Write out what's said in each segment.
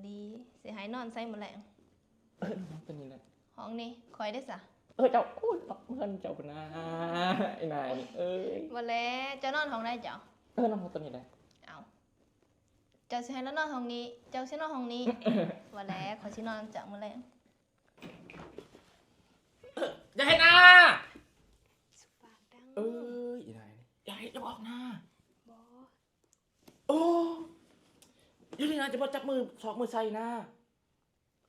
ດີ ຊິໃຫ້ນອນໃສມື້ແລງ? ເອີ ນອນໂຕນີ້ແຫຼະ. ຫ້ອງນີ້ ຂ້ອຍເດ້ສະ? ເອີ ເຈົ້າ ໂອ້ຍ ເຮືອນເຈົ້າພຸ້ນນາ ອີນາຍເອີຍ. ບໍ່ແລະ ເຈົ້ານອນຫ້ອງໃດເຈົ້າ? ເອີ ນອນຫ້ອງໂຕນີ້ແຫຼະ. ເອົ້າ ເຈົ້າຊິໃຫ້ລາວນອນຫ້ອງນີ້ ເຈົ້າຊິນອນຫ້ອງນີ້. ບໍ່ແລະ ຂ້ອຍຊິນອນນຳເຈົ້າມື້ແລງ. ເອີ ຢ່າເຮັດນາ! ປາກດັງ. ເອີຍ ອີນາຍ ຢ່າເຮັດ ຢ່າບອກນາ. ບໍ່. ໂອ້ ຢູ່ນີ້ນາ ຈະບໍ່ຈັບມືຊອກມືໃສ່ນາ.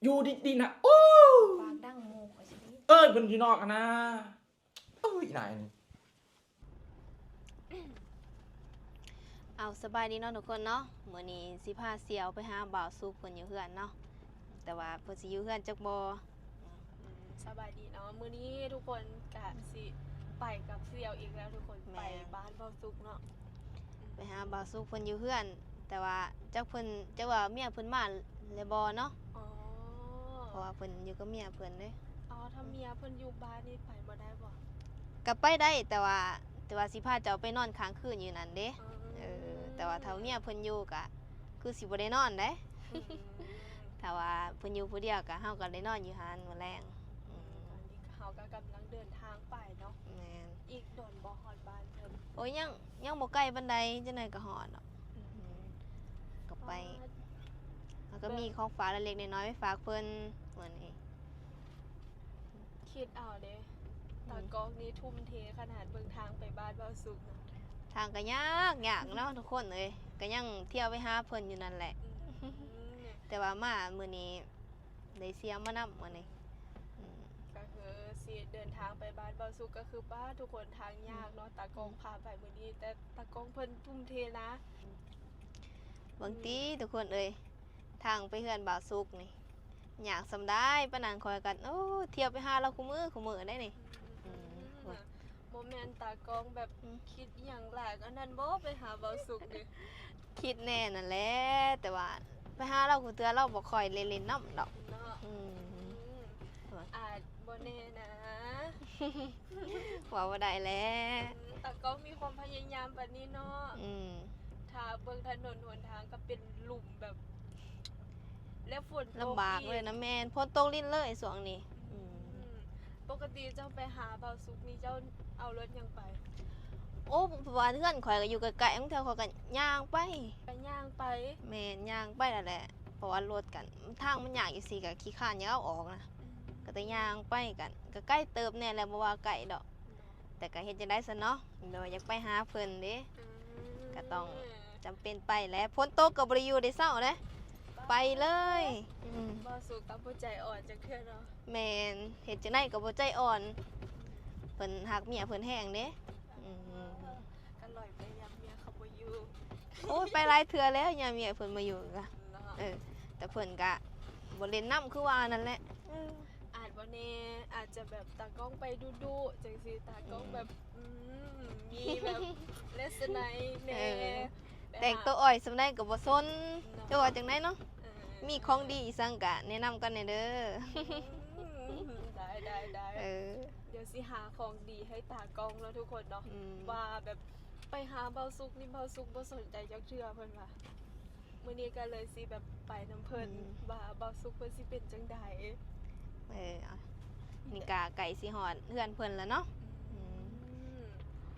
ຢູ່ດີໆນະ. ໂອ້ ປາກດັງໝູ່ຂ້ອຍຊິໄດ້ຍິນ. ເອີຍ ເພິ່ນຢູ່ນອກຫັ້ນນາ. ເອີຍ ອີນາຍນີ້. ເອົາ ສະບາຍດີເນາະທຸກຄົນເນາະ. ມື້ນີ້ຊິພາສ່ຽວໄປຫາບ່າວສຸກເພິ່ນຢູ່ເຮືອນເນາະ ແຕ່ວ່າເພິ່ນຊິຢູ່ເຮືອນຈັກບໍ່. ອືມ ສະບາຍດີເນາະ. ມື້ນີ້ທຸກຄົນກະຊິໄປກັບສ່ຽວອີກແລ້ວທຸກຄົນ. ແມ່ນ ໄປບ້ານບ່າວສຸກເນາະ. ໄປຫາບ່າວສຸກເພິ່ນຢູ່ເຮືອນ ແຕ່ວ່າຈັກເພິ່ນ ຈັກວ່າເມຍເພິ່ນມາແລ້ວບໍ່ເນາະ. ອໍ ເພາະວ່າເພິ່ນຢູ່ກັບເມຍເພິ່ນເດ້. ອໍ ຖ້າເມຍເພິ່ນຢູ່ບ້ານນີ້ໄປບໍ່ໄດ້ບໍ່? ກໍໄປໄດ້ ແຕ່ວ່າ ແຕ່ວ່າຊິພາເຈົ້າໄປນອນຄ້າງຄືນຢູ່ນັ້ນເດ້. ອໍ ເອີ ແຕ່ວ່າຖ້າເມຍເພິ່ນຢູ່ກໍຄືຊິບໍ່ໄດ້ນອນເດ້. ອືມ ຖ້າວ່າເພິ່ນຢູ່ຜູ້ດຽວກໍ ເຮົາກໍໄດ້ນອນຢູ່ຫັ້ນມື້ແລງ. ອືມ ຕອນນີ້ເຮົາກໍກຳລັງເດີນທາງໄປເນາະ. ແມ່ນ. ອີກດົນບໍ່ຮອດບ້ານເພິ່ນ? ໂອ້ຍ ຍັງ ຍັງບໍ່ໄກປານໃດ ຈັກໜ້ອຍກໍຮອດດອກ. ອືມ ອືມ ກໍໄປ ເຮົາກໍມີຂອງຝາກເລັກໆນ້ອຍໆໄປຝາກເພິ່ນມື້ນີ້. ຄິດເອົາເດ້ ອືມ ຕາກ້ອງນີ້ທຸ່ມເທຂະໜາດເບິ່ງທາງໄປບ້ານບ່າວສຸກນະ. ທາງກໍຍາກ ຍາກເນາະທຸກຄົນເອີຍ ກໍຍັງທ່ຽວໄປຫາເພິ່ນຢູ່ນັ້ນແຫຼະ. ອືມ ແຕ່ວ່າມາມື້ນີ້ ໄດ້ສ່ຽວມານຳມື້ນີ້. ອືມ ກໍຄືຊິເດີນທາງໄປບ້ານບ່າວສຸກ ກໍຄືປ້າ ທຸກຄົນ ທາງຍາກເນາະ. ອືມ ຕາກ້ອງພາໄປມື້ນີ້ ແຕ່ຕາກ້ອງເພິ່ນທຸ່ມເທນະ. ເບິ່ງຕິ ອືມ ທຸກຄົນເອີຍ ທາງໄປເຮືອນບ່າວສຸກນີ້ ຍາກສ່ຳໃດ. ປານນັ້ນຂ້ອຍກໍ ໂອ້ ທ່ຽວໄປຫາລາວຄູ່ມື້ ຄູ່ມື້ໄດ໋ນີ້. ອືມ ອືມ ບໍ່ແມ່ນຕາກ້ອງແບບ ອືມ ຄິດອີ່ຫຍັງຫຼາຍກວ່ານັ້ນບໍ່ ໄປຫາບ່າວສຸກນີ້? ຄິດແນ່ນັ້ນແຫຼະ ແຕ່ວ່າໄປຫາລາວຄູ່ເທື່ອ ລາວບໍ່ຄ່ອຍໄດ້ຫຼິ້ນນຳດອກເນາະ. ອືມ ອືມ ອາດບໍ່ແນ່ນະ ເວົ້າບໍ່ໄດ້ແຫຼະ. ອືມ ຕາກ້ອງມີຄວາມພະຍາຍາມປານນີ້ເນາະ. ອືມ ຖ້າເບິ່ງຖະໜົນຫົນທາງກໍເປັນຫຼຸມແບບ ແລ້ວຝົນຕົກ ລຳບາກເລີຍນະ. ແມ່ນ ຝົນຕົກລິນເລີຍຊ່ວງນີ້. ອືມ ອືມ ປົກກະຕິເຈົ້າໄປຫາບ່າວສຸກນີ້ ເຈົ້າເອົາລົດຫຍັງໄປ? ໂອ້ ເພາະວ່າເຮືອນຂ້ອຍກໍຢູ່ໃກ້ໆ ບາງເທື່ອຂ້ອຍກໍຍ່າງໄປ. ໄປ ຍ່າງໄປ? ແມ່ນ ຍ່າງໄປນັ້ນແຫຼະ ເພາະວ່າລົດກັນ ທາງມັນຍາກຈັ່ງຊີ້ ກໍຂີ້ຄ້ານຢາກເອົາອອກນະ. ອືມ ກໍແຕ່ຍ່າງໄປ ກັນກໍໄກເຕີບແດ່ແຫຼະ ບໍ່ວ່າໄກດອກ. ແຕ່ກໍເຮັດຈັ່ງໃດຊັ້ນເນາະ ແບບວ່າຢາກໄປຫາເພິ່ນເດ້. ອືມ ກໍຕ້ອງຈຳເປັນໄປແຫຼະ. ຝົນຕົກກໍບໍ່ໄດ້ຢູ່ໄດ້ເຊົາເດ້ ໄປເລີຍ. ອືມ ບໍ່ສູ້ກັບຜູ້ໃຈອ່ອນຈັກເທື່ອເນາະ. ແມ່ນ ເຮັດຈັ່ງໃດກໍບໍ່ໃຈອ່ອນ ເພິ່ນຮັກເມຍເພິ່ນແຮງເດ້. ອືມ ກໍລອຍໄປຍາມເມຍເຂົາບໍ່ຢູ່. ໂອ້ຍ ໄປຫຼາຍເທື່ອແລ້ວຍາມເມຍເພິ່ນບໍ່ຢູ່ກະ. ເນາະ ເອີ ແຕ່ເພິ່ນກະບໍ່ຫຼິ້ນນຳຄືວ່ານັ້ນແຫຼະ. ເອີ ອາດບໍ່ແນ່ ອາດຈະແບບຕາກ້ອງໄປດຸໆ ຈັ່ງຊີ້ ຕາກ້ອງແບບ ອືມ ອືມ ມີແບບເລສໄນແດ່. ເອີ ແຕ່ງໂຕອ່ອຍສ່ຳໃດກໍບໍ່ສົນ. ເນາະ ຈະວ່າຈັ່ງໃດເນາະ. ເອີ ມີຂອງດີອີ່ສັງກະແນະນຳກັນແດ່ເດີ. ອືມ ໄດ້ໆໆ. ເອີ ດຽວຊິຫາຂອງດີໃຫ້ຕາກ້ອງເນາະທຸກຄົນເນາະ. ອືມ ວ່າແບບໄປຫາບ່າວສຸກນີ້ ບ່າວສຸກບໍ່ສົນໃຈຈັກເທື່ອ ເພິ່ນວ່າ. ມື້ນີ້ກໍເລີຍຊິແບບໄປນຳເພິ່ນ ອືມ ວ່າບ່າວສຸກເພິ່ນຊິເປັນຈັ່ງໃດ. ເອີ ນີ້ກໍໃກ້ຊິຮອດເຮືອນເພິ່ນແລ້ວເນາະ. ອືມ ອືມ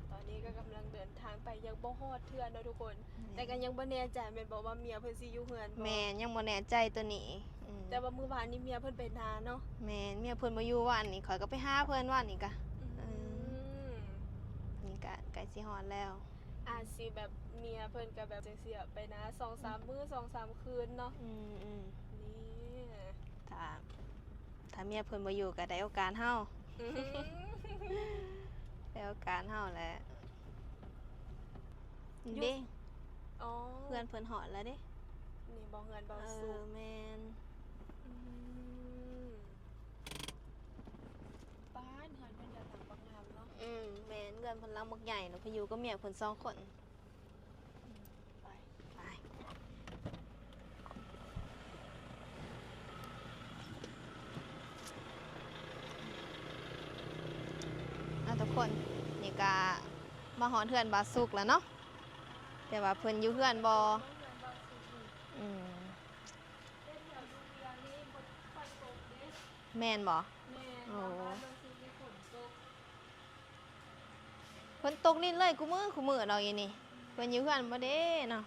ຕອນນີ້ກໍກຳລັງເດີນທາງໄປ ຍັງບໍ່ຮອດເທື່ອເນາະທຸກຄົນ. ແມ່ນ ແຕ່ກໍຍັງບໍ່ແນ່ໃຈແມ່ນບໍ່ວ່າເມຍເພິ່ນຊິຢູ່ເຮືອນບໍ່? ແມ່ນ ຍັງບໍ່ແນ່ໃຈໂຕນີ້. ອືມ ແຕ່ວ່າມື້ວານນີ້ເມຍເພິ່ນໄປນາເນາະ. ແມ່ນ ເມຍເພິ່ນບໍ່ຢູ່ວານນີ້ ຂ້ອຍກໍໄປຫາເພິ່ນວານນີ້ກະ. ອືມ ເອີ ນີ້ກະໃກ້ຊິຮອດແລ້ວ. ອາດຊິແບບເມຍເພິ່ນກໍແບບຈັ່ງຊີ້ ໄປນາສອງສາມມື້ ສອງສາມຄືນເນາະ. ອືມໆ ນີ້ ຖ້າ ຖ້າເມຍເພິ່ນບໍ່ຢູ່ກໍໄດ້ໂອກາດເຮົາ. ອືມ ໄດ້ໂອກາດເຮົາແຫຼະ. ຢູ່ເດ້ ອໍ ເຮືອນເພິ່ນຮອດແລ້ວເດ້. ນີ້ບໍ່ ເຮືອນບ່າວສຸກ? ເອີ ແມ່ນ. ອືມ ປ້າດ ເຮືອນເພິ່ນກໍຫຼັງບັກງາມເນາະ. ອືມ ແມ່ນ ເຮືອນເພິ່ນຫຼັງບັກໃຫຍ່ເນາະ ເພິ່ນຢູ່ກັບເມຍເພິ່ນສອງຄົນ. ໄປ ໄປ ເອົາ ທຸກຄົນ ນີ້ກະມາຮອດເຮືອນບ່າວສຸກແລ້ວເນາະ ແຕ່ວ່າເພິ່ນຢູ່ເຮືອນບໍ່. ອືມ. ແມ່ນບໍ່? ແມ່ນ ໂອ້ ເພາະວ່າມັນຊິມີຝົນຕົກ ຝົນຕົກລິນເລີຍ ຄູ່ມື້ ຄູ່ມື້ດອກອີ່ນີ້ ເພິ່ນຢູ່ເຮືອນບໍ່ເດ້ເນາະ.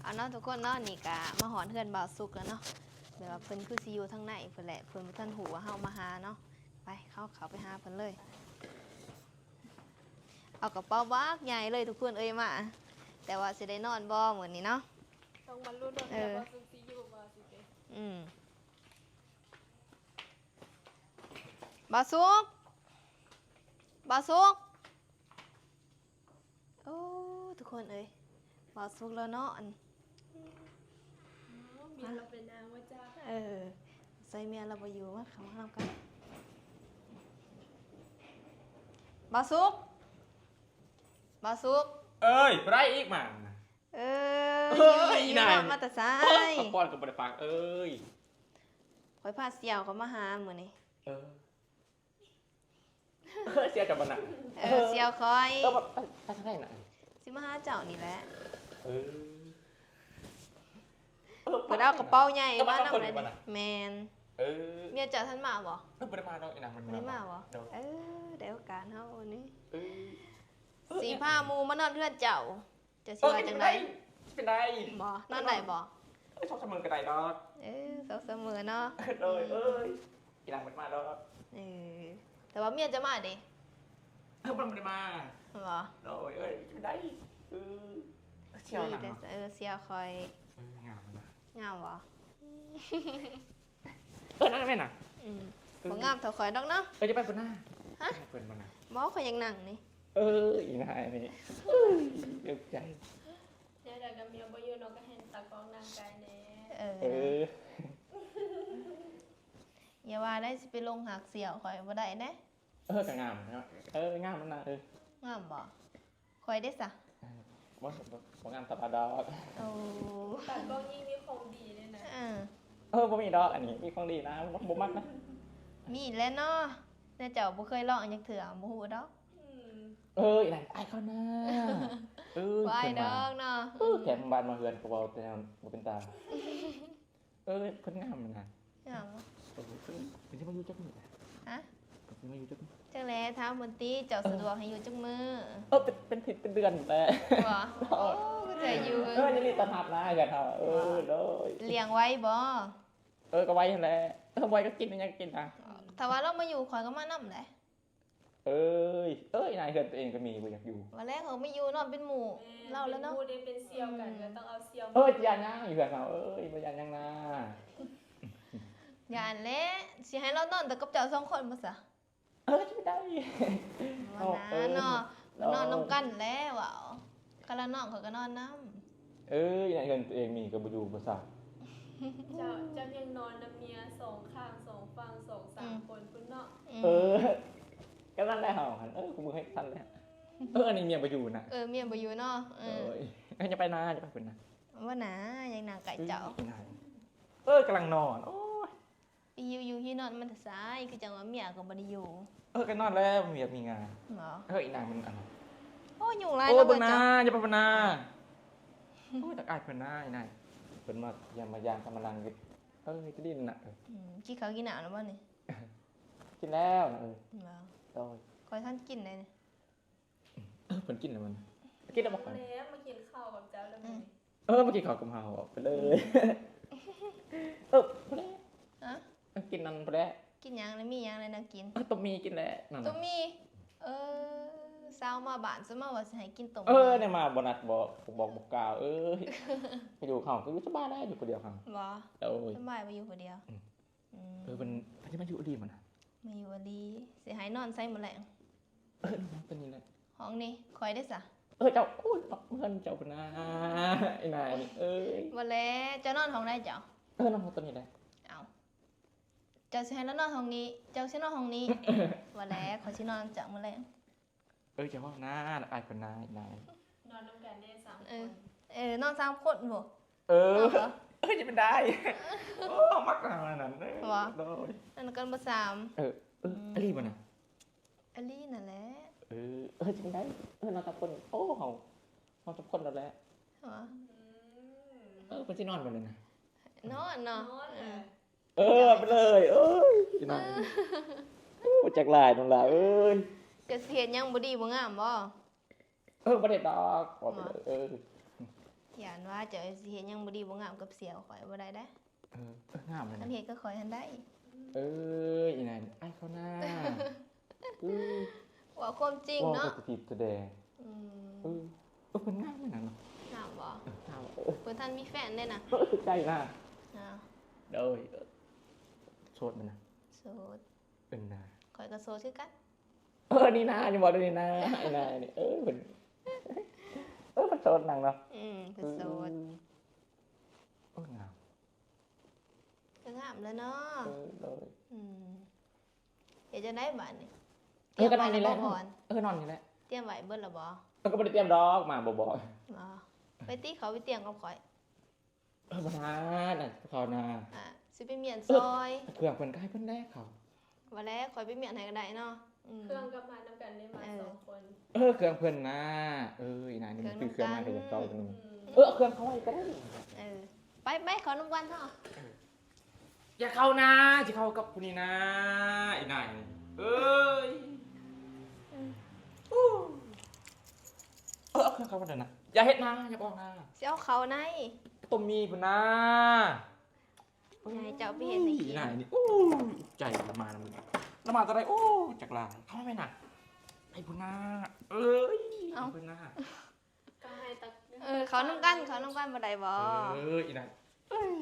ເອົາເນາະທຸກຄົນເນາະ ນີ້ກະມາຮອດເຮືອນບ່າວສຸກແລ້ວເນາະ ແບບວ່າເພິ່ນຄືຊິຢູ່ທາງໃນພຸ້ນແຫຼະ ເພິ່ນບໍ່ທັນຮູ້ວ່າເຮົາມາຫາເນາະ. ໄປ ເຮົາເຂົ້າໄປຫາເພິ່ນເລີຍ. ເອົາກະເປົາບັກໃຫຍ່ເລີຍທຸກຄົນເອີຍມາ ແຕ່ວ່າຊິໄດ້ນອນບໍ່ມື້ນີ້ເນາະ? ຕ້ອງມາລຸ້ນວ່າ ເອີ ແມ່ບ່າວສຸກຊິຢູ່ບໍ່ຊິເດ້. ອືມ ບ່າວສຸກ ບ່າວສຸກ. ໂອ້ ທຸກຄົນເອີຍ ບ່າວສຸກລາວນອນ. ເມຍລາວໄປນາບໍ່ຈັກ. ເອີ ໃສ່ເມຍລາວບໍ່ຢູ່ ມາເຂົ້າມານຳກັນ. ບ່າວສຸກ ບ່າວສຸກ. ເອີຍ ຜູ້ໃດອີກມາ? ເອີ ເອີຍ ອີ່ນາຍ ມາແຕ່ໃສ? ປາກປ້ອນກໍບໍ່ໄດ້ປາກເອີຍ. ຂ້ອຍພາສ່ຽວເຂົາມາຫາມື້ນີ້. ເອີ ສ່ຽວເຈົ້າບໍ່ນະ? ເອີ ສ່ຽວຂ້ອຍ. ເອີ ໄປ ໄປທາງໃດນະ? ຊິມາຫາເຈົ້ານີ້ແຫຼະ. ເອີ ເພິ່ນເອົາກະເປົາໃຫຍ່ມານຳແຫຼະ. ແມ່ນ. ເອີ ເມຍເຈົ້າທັນມາບໍ່? ເອີ ບໍ່ໄດ້ມາດອກອີ່ນາງ ມັນບໍ່ໄດ້ມາບໍ່? ເອີ ໄດ້ໂອກາດເຮົານີ້ ເອີ ຊິພາໝູ່ມານອນເຮືອນເຈົ້າ. ເຈົ້າຊິວ່າຈັ່ງໃດ? ເອີ ເປັນໄດ້ ເປັນໄດ້ບໍ່? ນອນໄດ້ບໍ່? ເອີ ສອງສາມມື້ກໍໄດ້ດອກ. ເອີ ສອງສາມມື້ເນາະ. ໂດຍ ເອີຍ ອີ່ນາງບໍ່ໄດ້ມາດອກ. ເອີ ແຕ່ວ່າເມຍຈະມາເດ້. ເອີ ມັນບໍ່ໄດ້ມາບໍ່? ໂດຍ ເອີຍ ເປັນໄດ້. ເອີ ສ່ຽວນະ. ເອີ ສ່ຽວຂ້ອຍ. ເອີ ງາມນະ. ງາມບໍ່? ເອີ ນັ່ງແມ່ນນະ. ອືມ ເອີ ບໍ່ງາມເທົ່າຂ້ອຍດອກເນາະ. ເອີ ຈະໄປພຸ້ນນະ. ຮະ? ເພິ່ນບໍ່ນະ? ບໍ່ ຂ້ອຍຢາກນັ່ງນີ້. ເອີ ອີ່ນາຍນີ້ ເອີ ເອີໃຈ. ແນວໃດກໍເມຍບໍ່ຢູ່ເນາະ ກໍເຫັນຕາກ້ອງນັ່ງໄກແດ່. ເອີ ເອີ ຢ່າວ່າໄດ້ ຊິໄປຫຼົງຮັກສ່ຽວຂ້ອຍບໍ່ໄດ້ເດ້. ເອີ ກໍງາມເນາະ. ເອີ ງາມນະ. ເອີ ງາມບໍ່? ຂ້ອຍເດ້ສະ. ເອີ ບໍ່ ບໍ່ ບໍ່ງາມເທົ່າລາວດອກ. ໂອ້ ຕາກ້ອງຍິ່ງມີຂອງດີເດ້ນະ. ເອີ ເອີ ບໍ່ມີດອກ ອັນນີ້ມີຂອງດີນະ. ບໍ່ ບໍ່ມັກນະ. ມີແຫຼະເນາະ ແນວເຈົ້າບໍ່ເຄີຍລອງຈັກເທື່ອ ບໍ່ຮູ້ດອກ. ອືມ ເອີ ອີ່ນາງ ອາຍເຂົານະ. ເອີ ບໍ່ອາຍດອກເນາະ. ເອີ ແຂກບ້ານມາເຮືອນກໍເວົ້າແຕ່ແນວບໍ່ເປັນຕາ. ເອີ ເພິ່ນງາມນະ. ງາມ. ເອີ ເພິ່ນ ເພິ່ນຊິມາຢູ່ຈັກມື້? ຮະ? ເພິ່ນຊິມາຢູ່ຈັກມື້? ຈັກແຫຼະ ຖາມເພິ່ນຕິ ເຈົ້າສະດວກໃຫ້ຢູ່ຈັກມື້? ເອີ ເປັນ ເປັນທິດເປັນເດືອນແຫຼະ. ບໍ່? ໂອ້ ກໍໃຈຢູ່. ເອີ ຍິນດີຕ້ອນຮັບນະ ເຮືອນເຮົາ. ເອີ ໂດຍ. ລ້ຽງໄວບໍ່? ເອີ ກໍໄວຫັ້ນແຫຼະ. ເອີ ໄວກໍກິນ ຫຍັງກໍກິນນະ. ຖ້າວ່າລາວມາຢູ່ ຂ້ອຍກໍມານຳແຫຼະ. ເອີຍ ເອີຍ ນາຍ ເຮືອນຕົວເອງກໍມີ ບໍ່ຢາກຢູ່. ວ່າແລ້ວເຂົາມາຢູ່ນອນເປັນໝູ່ ເອີ ລາວແລ້ວເນາະ. ເປັນໝູ່ເດ້ ເປັນສ່ຽວກັນ ອືມ ກໍຕ້ອງເອົາສ່ຽວ. ເອີຍ ຢ່ານະ ຢູ່ເຮືອນເຮົາເອີຍ ບໍ່ຢ້ານຫຍັງນາ. ຢ້ານແຫຼະ ຊິໃຫ້ລາວນອນແຕ່ກັບເຈົ້າສອງຄົນບໍ່ຊະ? ເອີຍ ຈະໄດ້ ບໍ່ນາເນາະ ເອີ ມານອນນຳກັນແຫຼະເວົ້າ. ຄັນລາວນອນ ຂ້ອຍກໍນອນນຳ. ເອີຍ ໃນເຮືອນຕົວເອງມີກໍບໍ່ຢູ່ບໍ່ຊະ? ເຈົ້າ ເຈົ້າຍັງນອນນຳເມຍສອງຂ້າງສອງຝັ່ງ ສອງສາມ ອືມ ຄົນພຸ້ນເນາະ. ອືມ ເອີ ກໍນັ້ນແຫຼະເຮົາຫັ້ນ ເອີ ກູເບິ່ງໃຫ້ທັນແຫຼະ. ເອີ ອັນນີ້ເມຍບໍ່ຢູ່ນະ. ເອີ ເມຍບໍ່ຢູ່ເນາະ. ເອີ ໂດຍ ເອີ ຢ່າໄປນາ ຢ່າໄປພຸ້ນນະ. ບໍ່ນາ ຍັງນາງໃກ້ເຈົ້າ. ເອີ ກຳລັງນອນ ໂອ້ຍ. ໄປຫິວຢູ່ຫິວນອນມາແຕ່ໃສ? ຄືຈັ່ງວ່າເມຍກໍບໍ່ໄດ້ຢູ່. ເອີ ກໍນອນແລ້ວ ມີວຽກມີງານ. ເອີ ອີນາງມັນອັນ ໂອ້ຍ ຍຸງຫຼາຍ. ໂອ້ຍ ເນາະ ເບິ່ງໜ້າ ເຈົ້າ ຢ່າໄປເບິ່ງໜ້າ. ໂອ້ຍ ຕາກອາຍເພິ່ນນະ ອີນາງ ເພິ່ນມາຢ້ຽມມາຢາມ ກໍມານັ່ງຢູ່ ເອີ ຈະຫຼິ້ນນະ. ເອີ ອືມ ກິນເຂົ້າກິນນ້ຳແລ້ວບໍ່ນີ້? ກິນແລ້ວນະ. ເອີ ບໍ່ ໂດຍ ຂ້ອຍທັນກິນເດ້ນີ້. ເອີ ເພິ່ນກິນແລ້ວມັນ ກິນແລ້ວບໍ່? ແລ້ວມາກິນເຂົ້າກັບເຈົ້າແລ້ວມື້ນີ້. ເອີ ມາກິນເຂົ້າກັບເຮົາໄປເລີຍ. ເອີ ພຸ້ນແຫຼະ. ຮະ? ກິນນັ້ນພຸ້ນແຫຼະ. ກິນຫຍັງ? ແລ້ວມີຫຍັງແນວກິນ? ເອີ ຕົ້ມໝີ່ກິນແຫຼະ ນັ້ນ ຕົ້ມໝີ່. ເອີ ສາວມາບ້ານ ສາວມາວ່າຊິໃຫ້ກິນຕົ້ມໝີ່. ເອີ ແນວມາບໍ່ນັດ ບໍ່ ບໍ່ບອກບໍ່ກ່າວ ເອີຍ. ຢູ່ເຮົາກໍຢູ່ສະບາຍແຫຼະ ຢູ່ຜູ້ດຽວເຮົາ. ບໍ່? ໂອ້ຍ ສະບາຍບໍ່ຢູ່ຜູ້ດຽວ. ອືມ ອືມ ເອີ ເພິ່ນ ເພິ່ນຊິມາຢູ່ອີ່ຫຼີບໍ່ນະ? ມາຢູ່ອີ່ຫຼີ. ຊິໃຫ້ນອນໃສມື້ແລງ? ເອີ ນອນໂຕນີ້ແຫຼະ. ຫ້ອງນີ້ ຂ້ອຍເດ້ສະ? ເອີ ເຈົ້າ ໂອ້ຍ ເຮືອນເຈົ້າພຸ້ນນາ ອີນາງເອີຍ. ບໍ່ແລະ ເຈົ້ານອນຫ້ອງໃດເຈົ້າ? ເອີ ນອນຫ້ອງໂຕນີ້ແຫຼະ. ເອົ້າ ເຈົ້າຊິໃຫ້ລາວນອນຫ້ອງນີ້ ເຈົ້າຊິນອນຫ້ອງນີ້. ບໍ່ແລະ ຂ້ອຍຊິນອນນຳເຈົ້າມື້ແລງ. ເອີ ເຈົ້າເວົ້ານາ ອາຍເພິ່ນນາ ອີນາງ. ນອນນຳກັນເດ້ສາມ ເອີ ຄົນ. ເອີ ນອນສາມຄົນບໍ່? ເອີ ເອີ ຈະເປັນໄດ້. ໂອ້ ມັກນານນັ້ນ. ເອີ ບໍ່? ໂດຍ ນອນກັນບໍ່ສາມ. ເອີ ເອີ ອືມ ອີ່ຫຼີບໍ່ນະ? ອີ່ຫຼີນັ້ນແຫຼະ. ເອີ ເອີ ຈະເປັນໄດ້. ເອີ ນອນສາມຄົນ. ໂອ້ ເຮົາ ເຮົາສາມຄົນແລ້ວແຫຼະ. ຫວາ? ອືມ ເອີ ເພິ່ນຊິນອນບໍ່ນີ້ນະ? ນອນເນາະ. ນອນ ເອີ ເອີ. ເອີ ເອົາໄປເລີຍ ເອີຍ ພີ່ນ້ອງ ເອີ ໂອ້ ຈັກຫຼາຍນ້ອງຫຼ້າເອີຍ. ກະຊິເຮັດຫຍັງບໍ່ດີບໍ່ງາມບໍ່? ເອີ ບໍ່ໄດ້ດອກ ເວົ້າໄປເລີຍ ເອີ ຢ້ານວ່າເຈົ້າຊິເຮັດຫຍັງບໍ່ດີບໍ່ງາມກັບສ່ຽວຂ້ອຍ ບໍ່ໄດ້ເດ້. ເອີ ເອີ ງາມເລີຍ ຄັນເຮັດກັບຂ້ອຍຫັ້ນໄດ້. ເອີຍ ອີ່ນາຍ ອາຍເຂົານາ ອື ເວົ້າຄວາມຈິງເນາະ ເວົ້າໂພຊິທີຟສະແດງ. ອື ເອີ ເອີ ເພິ່ນງາມເລີຍນະເນາະ. ງາມບໍ່? ເອີ ງາມ ເອີ ເພິ່ນທັນມີແຟນເດ້ນະ. ເອີ ຖືກໃຈນະ. ອ້າວ ໂດຍ ໂສດບໍ່ນະ? ໂສດ. ເອີນາ ຂ້ອຍກໍໂສດຄືກັນ. ເອີ ນີ້ນາ ຢ່າບອກເດີນີ້ນາ ອີ່ນາຍນີ້ ເອີ ເພິ່ນ ເອີ ເພິ່ນໂສດນາງເນາະ. ອື ເພິ່ນໂສດ. ເອີ ງາມ ກໍງາມແລ້ວເນາະ. ເອີ ໂດຍ. ອື ເຮັດຈັ່ງໃດບາດນີ້? ເອີ ກໍນອນນີ້ແຫຼະ ຕຽມໄວ້ແລ້ວບໍ່? ເອີ ນອນນີ້ແຫຼະ. ຕຽມໄວ້ເບິດແລ້ວບໍ່? ເອີ ກໍບໍ່ໄດ້ຕຽມດອກ ມາບໍ່ບອກ. ອໍ ໄປຕິ ເຂົາໄປຕຽມກັບຂ້ອຍ. ເອີ ບໍ່ນາ ນະ ເຂົານະ ອ່າ ຊິໄປມ້ຽນ ເອີ ຊ່ອຍ. ເຄື່ອງເພິ່ນກໍໃຫ້ເພິ່ນແຫຼະເຂົາ. ວ່າແລ້ວ ຂ້ອຍໄປມ້ຽນໃຫ້ກໍໄດ້ເນາະ. ອື ເຄື່ອງກັບມານຳກັນເດ້ ມາ ເອີ ສອງຄົນ. ເອີ ເຄື່ອງເພິ່ນນະ ເອີ ອີ່ນາຍນີ້ ເຄື່ອງ ມັນຊື້ເຄື່ອງມາໃຫ້ເຂົາໜຶ່ງ. ອື ເອີ ເອົາເຄື່ອງເຂົາໄວ້ກໍໄດ້. ເອີ ໄປໆ ເຂົ້ານຳກັນເຖາະ. ເອີ ຢ່າເຂົ້ານາ ຊິເຂົ້າກັບຜູ້ນີ້ນາ ອີ່ນາຍນີ້ ເອີຍ. ອື ເອີ ເອົາເຄື່ອງເຂົ້າມາເດີນະ. ຢ່າເຮັດນາ ຢ່າບອກນາ. ຊິເອົາເຂົ້າໃນ ຕົ້ມໝີ່ພຸ້ນນາ. ຢ່າໃຫ້ເຈົ້າໄປເຮັດໃຫ້ກິນ. ອື ອີ່ນາຍນີ້ ໂອ້ຍ ອຸກໃຈລະມານຳ ລະມາແຕ່ໃດ. ໂອ້ ຈັກລາ ເຂົ້າມາແມ່ນະ ໄປພຸ້ນນາ. ເອີຍ ເອົາ ໄປພຸ້ນນາ ກໍໃຫ້ຕັກ. ເອີ ເຂົ້ານຳກັນ ເຂົ້ານຳກັນບໍ່ໄດ້ບໍ່? ເອີ ອີ່ນາຍ ເອີຍ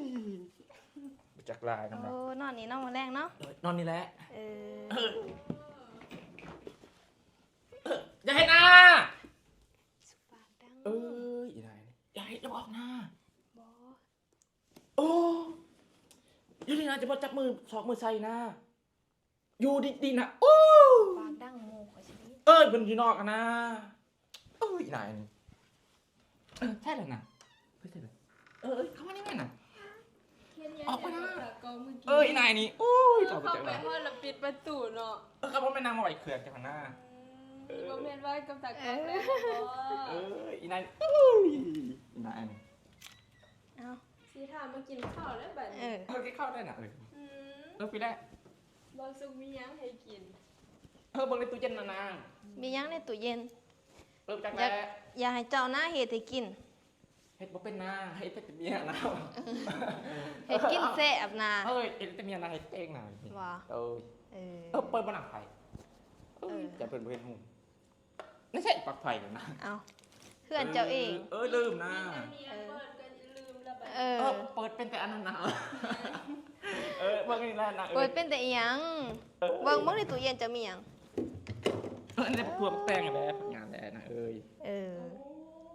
ບໍ່ຈັກລາຍນຳ. ໂອ້ ນອນນີ້ເນາະ ມື້ແລງເນາະ. ເອີ ນອນນີ້ແຫຼະ. ເອີ ເອີ ຢ່າເຮັດນາ ປາກດັງ. ເອີຍ ອີ່ນາຍນີ້ ຢ່າເຮັດ ຢ່າບອກນາ. ບໍ່. ໂອ້ ຢູ່ນີ້ນະ ຈະບໍ່ຈັບມື ຊອກມືໃສ່ນະ ຢູ່ດີໆນະ. ໂອ້ ປາກດັງໝູ່ຂ້ອຍຊິໄດ້ຍິນ. ເອີຍ ເພິ່ນຢູ່ນອກຫັ້ນນະ. ເອີຍ ອີ່ນາຍນີ້ ເອີ ໃຊ່ແລ້ວນະ ເພິ່ນໃຊ່ແລ້ວ. ເອີຍ ເຂົ້າມານີ້ແມ່ນະ ອອກໄປນະ. ເອີຍ ອີ່ນາຍນີ້ ໂອ້ຍ ເອີ ເຂົ້າໄປຮອດລະປິດປະຕູເນາະ. ເອີ ກໍບໍ່ແມ່ນນາງມາໄວ້ເຄື່ອງເຈົ້າຫັ້ນນະ. ອືມ ເອີ ບໍ່ແມ່ນວ່າກັບຕາກ້ອງແລ້ວບໍ່? ເອີຍ ອີ່ນາຍ ເອີຍ ອີ່ນາຍ. ເອົ້າ ຊິຖາມມາກິນເຂົ້າແລ້ວບັດນີ້. ເອີ ເອີ ກິນເຂົ້າໄດ້ນະ. ເອີ ອືມ ເອີ ປີແລ້ວ ບ່າວສຸກມີຫຍັງໃຫ້ກິນ? ເອີ ເບິ່ງໃນຕູ້ເຢັນນະນາງ. ມີຫຍັງໃນຕູ້ເຢັນ? ເອີ ຈັກແລ້ວ ຢາກໃຫ້ເຈົ້ານະເຮັດໃຫ້ກິນ. ເຮັດບໍ່ເປັນນາ ເຮັດແຕ່ເມຍນາ. ເຮັດກິນແຊບນາ. ເອີ ເຮັດແຕ່ເມຍນາ ເຮັດເອງນາ. ວ່າ ໂອ້ຍ ເອີ ເອີ ເປີດບໍ່ນາງໄຟ. ເອີ ຈະເພິ່ນບໍ່ເຫັນຫຸ່ງ. ໃນໃຊ້ປັກໄຟນະ. ເອົ້າ ເຮືອນເຈົ້າເອງ. ເອີ ເອີ ລືມນະ. ເອີ ເອີ ເປີດເປັນແຕ່ອັນນັ້ນນະ. ເອີ ເບິ່ງນີ້ແຫຼະນະ. ເອີ ເປີດເປັນແຕ່ອີ່ຫຍັງ? ເອີ ເບິ່ງ ເບິ່ງໃນຕູ້ເຢັນເຈົ້າມີຫຍັງ? ເອີ ອັນນີ້ພວກແປ້ງແຫຼະ ງານແຫຼະນະເອີຍ. ເອີ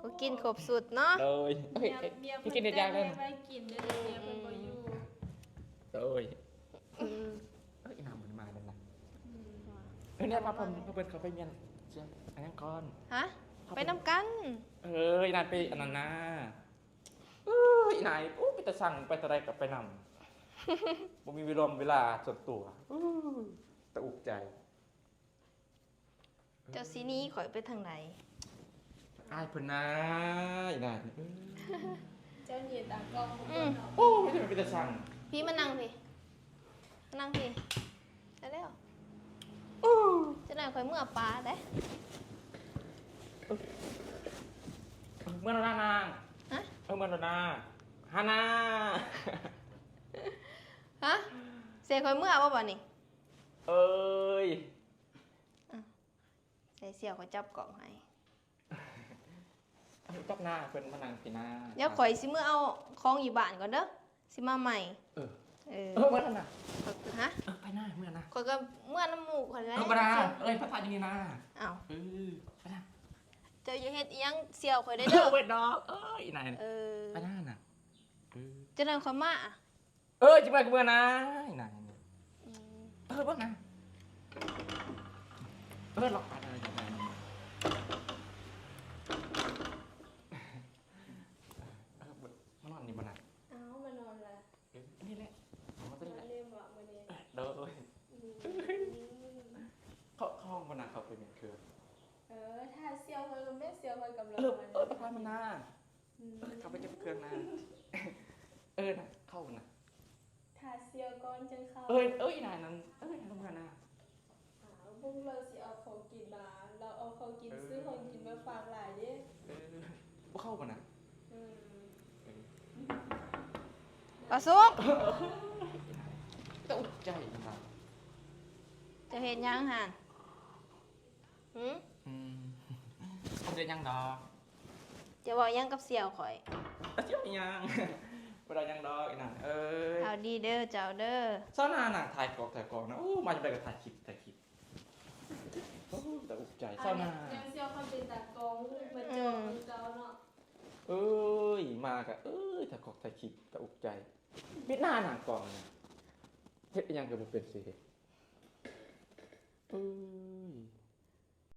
ກໍກິນຄົບຊຸດເນາະ. ໂດຍ ເອີຍ ເມຍ ເມຍ ກິນໄດ້ຢ່າງນັ້ນ ເມຍໄວ້ກິນເດ້ ເມຍເພິ່ນບໍ່ຢູ່. ໂດຍ. ອືມ ເອີຍ ອີ່ນາງບໍ່ໄດ້ມາແລ້ວນະ. ອືມ ເອີຍ ແນ່ວ່າເພິ່ນ ເອີ ເພິ່ນເຂົ້າໄປມ້ຽນ ອັນຫຍັງກ່ອນ? ຮະ ໄປນຳກັນ. ເອີຍ ອີ່ນາງໄປອັນນັ້ນນາ. ເອີຍ ອີ່ນາງ ໂອ້ ເປັນຕາຊັງ ໄປເທົ່າໃດກໍໄປນຳ. ບໍ່ມີເວລາ ເວລາສ່ວນຕົວ. ອື ຕາອຸກໃຈ. ເຈົ້າຊິໜີຂ້ອຍໄປທາງໃດ? ອາຍເພິ່ນນາ ອີ່ນາງ. ເຈົ້າໜີຕາກ້ອງ. ອືມ ໂອ້ ມັນຈະເປັນຕາຊັງ. ພີ້ ມານັ່ງພີ້ ມານັ່ງພີ້ ໄດ້ແລ້ວ. ໂອ້ ຈັກໜ້ອຍຂ້ອຍເມືອປາເດ້. ເມືອແລ້ວນານາງ. ຮະ? ເອີ ເມືອແລ້ວນາ ຮານາ. ຮະ? ເສຍຂ້ອຍເມືອບໍ່ບາດນີ້? ເອີຍ ໃສ່ສ່ຽວຂ້ອຍຈັບກ້ອງໃຫ້. ຈັບໜ້າເພິ່ນມານັ່ງພີ້ນາ. ດຽວຂ້ອຍຊິເມືອເອົາຂອງຢູ່ບ້ານກ່ອນເດີ ຊິມາໃໝ່. ເອີ ເອີ ເອີ ເມືອນະ. ຮະ? ເອີ ໄປນາ ເມືອນະ. ຂ້ອຍກໍເມືອນຳໝູ່ຂ້ອຍແຫຼະ. ເອີ ບໍ່ນາ ເອີຍ ພາສາຢູ່ນີ້ນາ. ອ້າວ ເອີ ໄປນາ. ເຈົ້າຢ່າເຮັດອີ່ຫຍັງສ່ຽວຂ້ອຍເດີ. ເອີ ເວັດດອກ ເອີຍ ນາຍ. ເອີ ໄປນານະ. ເອີ ຈັ່ງນັ້ນຂ້ອຍມາ. ເອີ ຊິເມືອກໍເມືອນາ ນາຍ. ອືມ ເອີ ເບິ່ງນະ ເອີ ລັອກປານນາຍ. ເອີ ມານອນນີ້ບໍ່ນະ? ເອົ້າ ມານອນລະ. ເອີ ນີ້ແຫຼະ ມາຕົວນີ້ແຫຼະ. ນອນເລີຍບໍ່ມື້ນີ້? ໂດຍ. ອືມ ເຂົ້າຫ້ອງບໍ່ນະ? ເຂົ້າໄປແມ່ນເຄືອ. ເອີ ຖ້າສ່ຽວເພິ່ນກໍແມ່ນສ່ຽວເພິ່ນກຳລັງ. ເອີ ເອີ ໄປພາມັນນາ. ອືມ ເອີ ເຂົ້າໄປເກັບເຄື່ອງນາ. ເອີ ນະ ເຂົ້ານະ. ຖ້ ຖ້າສ່ຽວກ່ອນຈັ່ງເຂົ້າ. ເອີຍ ເອີຍ ອີ່ນາຍນັ້ນ ເອີຍ ລົງມານະ. ຫາເບິ່ງລາວຊິເອົາຂອງກິນມາ ລາວເອົາຂອງກິນ ເອີ ຊື້ຂອງກິນມາຝາກຫຼາຍເດ້. ເອີ ບໍ່ເຂົ້າບໍ່ນະ. ອືມ ເອີ ປາສຸກ ຕະອຸກໃຈນະ. ເຈົ້າເຮັດຫຍັງຫັ້ນ? ຫື ອືມ ບໍ່ໄດ້ຫຍັງດອກ. ຈະເວົ້າຫຍັງກັບສ່ຽວຂ້ອຍ? ເຈົ້າຫຍັງ ບໍ່ໄດ້ຫຍັງດອກອີ່ນາຍເອີຍ. ເອົາດີເດີເຈົ້າເດີ. ຊາວນາ ນາງຖ່າຍກອກຖ່າຍກອງນະ. ໂອ້ ມາຈັ່ງໃດກໍຖ່າຍຄລິບຖ່າຍຄລິບ. ໂອ້ ຕະອຸກໃຈຊາວນາ. ຍັງສ່ຽວຄວາມເປັນຕາກ້ອງມາຈອງຄືເກົ່າເນາະ. ເອີຍ ມາກະເອີຍ ຖ່າຍກອກຖ່າຍຄລິບ ຕະອຸກໃຈ. ປິດໜ້ານາງກ້ອງນະ. ເຮັດອີ່ຫຍັງກໍບໍ່ເປັນຊິເຮັດ. ເອີຍ